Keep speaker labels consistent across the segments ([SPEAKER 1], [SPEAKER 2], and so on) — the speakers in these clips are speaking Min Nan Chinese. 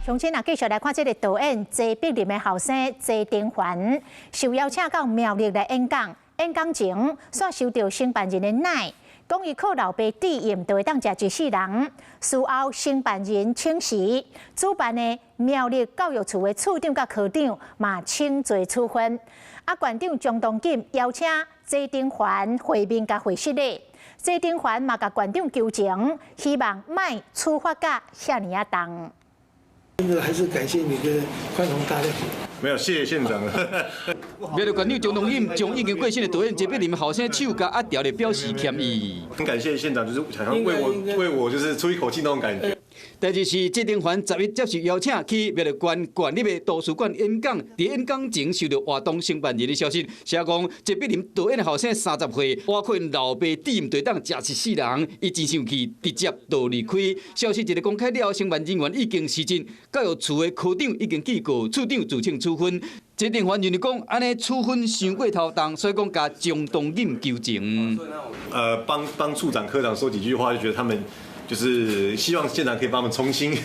[SPEAKER 1] 鄉親啊，繼續來看這个導演謝碧琳的後生謝丁環，受邀請到苗栗來演講，演講前煞收著承辦人的奶，講伊靠老爸致諳就會當食一世人。事後承辦人請辭，主辦的苗栗教育處的處長佮科長嘛請罪處分。啊，縣長鍾東錦邀請謝丁環會面佮會失禮，謝丁環嘛共縣長求情，希望莫處罰甲遐爾仔重。
[SPEAKER 2] 真的還是感謝你的寬宏大量。
[SPEAKER 3] 沒有，謝謝縣長。
[SPEAKER 4] 苗栗縣長鍾東錦將已經過身的導演謝碧琳後生手共壓條來表示歉意。
[SPEAKER 3] 很感謝縣長，就是好像為我就是出一口氣那種感覺。
[SPEAKER 4] 第二是謝丁環11接受邀請去苗栗縣縣立的圖書館演講，佇演講前收著活動承辦人的消息，寫講謝碧琳導演的後生30歲，倚靠𪜶老爸致諳就會當食一世人，伊真生氣，直接就離開。消息一个公開了後，承辦人員已經辭職，教育處的科長已經警告處長自請處分。謝丁環認為講，按呢處分傷過頭重，所以講共鍾東錦求情。
[SPEAKER 3] 幫處長、科長說幾句話，就覺得他們就是希望縣長可以幫他們重新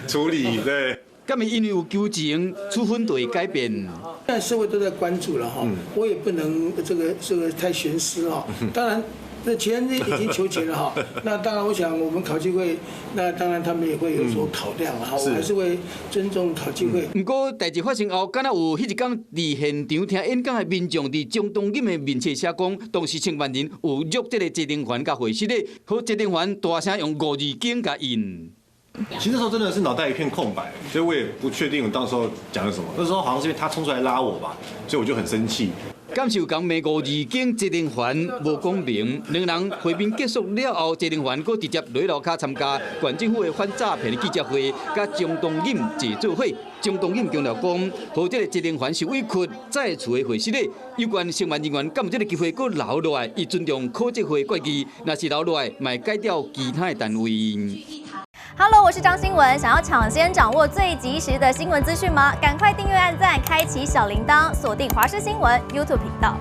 [SPEAKER 3] 處理，對。
[SPEAKER 4] 敢會因為有求情，處分就會改變？
[SPEAKER 2] 現在社會都在關注了哈，我也不能這個太徇私哈。當然，那前已經求情了哈。那當然，我想我們考紀會，那當然他們也會有所考量哈。我還是會尊重考紀會。
[SPEAKER 4] 毋過，代誌發生後，敢若有彼一工佇現場聽演講的民眾，佇鍾東錦的面前寫講，當時承辦人有約這个謝丁環佮會失禮，予謝丁環大聲用五字經共應。
[SPEAKER 3] 其實那時候真的是腦袋一片空白，所以我也不確定我當時候講了什麼。那時候好像是因為他衝出來拉我吧，所以我就很生氣。
[SPEAKER 4] 敢是有共罵五字經，謝丁環無講明，兩人會面結束了後，謝丁環閣直接落樓跤參加縣政府的反詐騙的記者會，佮鍾東錦坐做伙。鍾東錦強調講，予這个謝丁環受委屈，再次的會失禮。有關承辦人員敢有這个機會閣留落來，伊尊重考紀會決議，若是留落來，嘛會改調其他的單位。
[SPEAKER 5] Hello，我是張新聞，想要搶先掌握最及時的新聞資訊嗎？趕快訂閱、按讚、開啟小鈴鐺，鎖定華視新聞 YouTube 頻道。